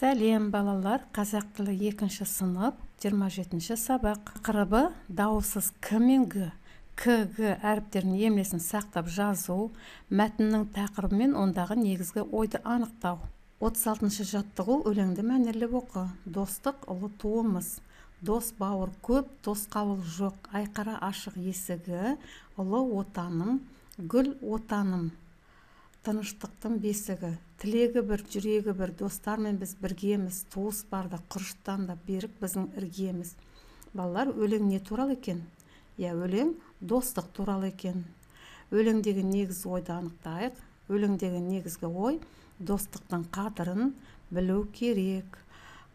Сәлем, балалар! Қазақ тілі, екінші сынып, 27-ші сабақ. Тақырыбы: дауыссыз к мен г, к, г әріптерінің емлесін сақтап жазу, мәтіннің тақырыбы мен ондағы негізгі ойды анықтау. 36-шы жаттығу: өлеңді мәнерлеп оқы. Достық — ұлы туымыз, дос бауыр көп, тосқауыл жоқ, айқара ашық есігі, ұлы Отаным, гүл Отаным, тыныштықтың бесігі. Тілегі бір, жүрегі бір достармен біз біргеміз, туыс барда құрыштан да берік біздің іргеміз. Балалар, өлең не туралы екен? Иә, өлең достық туралы екен. Өлеңдегі негізгі ойды анықтайық. Өлеңдегі негізгі ой: достықтың қадірін білу керек.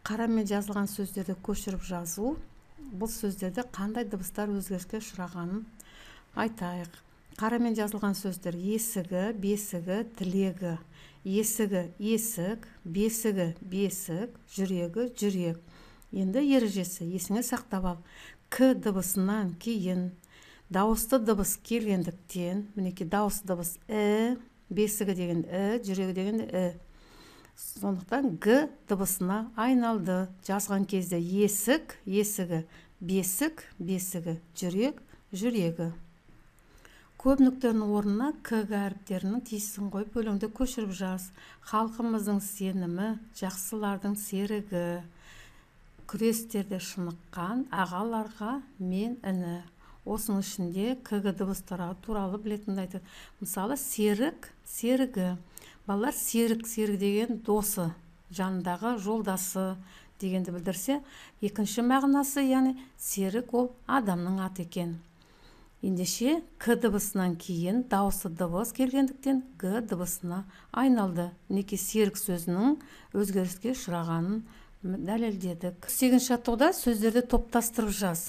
Қарамен жазылған сөздерді көшіріп жазу. Бұл сөздерде қандай дыбыстар өзгеріске ұшырағанын айтайық. Қарамен жазылған сөздер: есігі, бесігі, тілегі. Есігі — есік, бесігі — бесік, жүрегі — жүрек. Енді ережесі, есіңе сақтап ал: к дыбысынан кейін дауысты дыбыс келгендіктен, мінекей, дауысты дыбыс і, бесігі деген і, жүрегі деген і, сондықтан г дыбысына айналды. Жазған кезде: есік, есігі, бесік, бесігі, жүрек, жүрегі. Көп нүктенің орнына к, г әріптерінің тиістісін қойып, өлеңді көшіріп жаз. Халқымыздың сенімі, жақсылардың серігі, күрестерде шыныққан ағаларға мен іні. Осының ішінде к, г дыбыстары туралы білетінді айтады. Мысалы, серік, серігі. Балалар, серік, серік деген досы, жанындағы жолдасы дегенді білдірсе, екінші мағынасы, яғни серік ол адамның аты екен. Ендеше, к дыбысынан кейін дауысты дыбыс келгендіктен, г дыбысына айналды. Мінекей, серік сөзінің өзгеріске ұшырағанын дәлелдедік. Сегізінші жаттығуда сөздерді топтастырып жаз.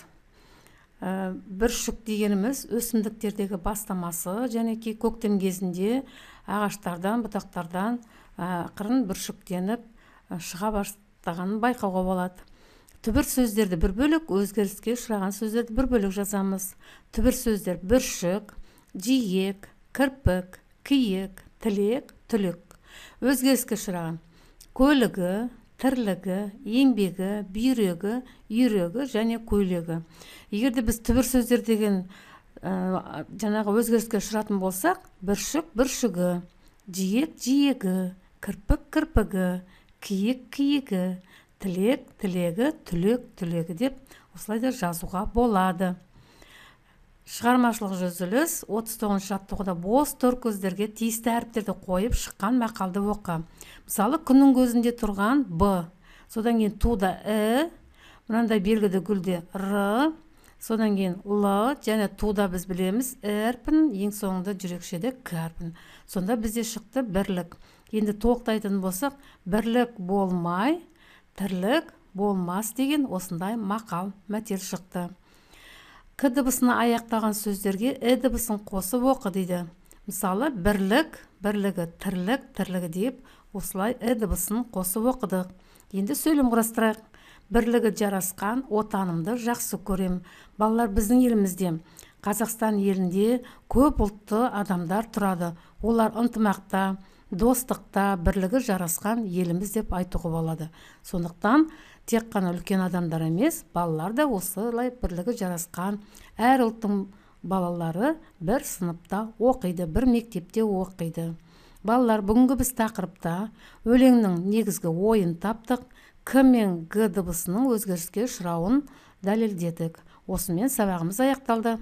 Бүршік дегеніміз өсімдіктердегі бастамасы және көктем кезінде ағаштардан, бұтақтардан ақырын бүршіктеніп шыға бастағанын байқауға болады. Түбір сөздерді бір бөлек, өзгеріске ұшыраған сөздерді бір бөлек жазамыз. Түбір сөздер: бүршік, жиек, кірпік, киік, тілек, түлік. Өзгеріске ұшыраған: көлігі, тірлігі, еңбегі, бүйрегі, үйрегі және көйлегі. Егер де біз түбір сөздер деген жаңағы өзгеріске ұшыратын болсақ: бүршік — бүршігі, жиек — жиегі, кірпік — кірпігі, киік — киігі, тілек — тілегі, түлек — түлегі деп осылай да жазуға болады. Шығармашылық үзіліс. 39-жаттығуда бос тор көздерге тиісті әріптерді қойып, шыққан мақалды оқы. Мысалы, күннің көзінде тұрған б, содан кейін туда і, мынандай белгіді гүлде р, содан кейін л және туда біз білеміз і әрпін, ең соңында жүрекшеде к әрпін. Сонда бізде шықты бірлік. Енді толықтайтын болсақ, бірлік болмай тірлік болмас деген осындай мақал мәтел шықты. К дыбысына аяқталған сөздерге і дыбысын қосып оқы дейді. Мысалы, бірлік, бірлігі, тірлік, тірлігі деп осылай і дыбысын қосып оқыдық. Енді сөйлем құрастырайық. Бірлігі жарасқан Отанымды жақсы көрем. Балалар, біздің елімізде, Қазақстан елінде көп ұлтты адамдар тұрады. Олар ынтымақта, достықта, бірлігі жарасқан еліміз деп айтуға болады. Сондықтан тек қана үлкен адамдар емес, балалар да осылай бірлігі жарасқан. Әр ұлттың балалары бір сыныпта оқиды, бір мектепте оқиды. Балалар, бүгінгі біз тақырыпта өлеңнің негізгі ойын таптық, к мен г дыбысының өзгеріске ұшырауын дәлелдедік. Осымен сабағымыз аяқталды.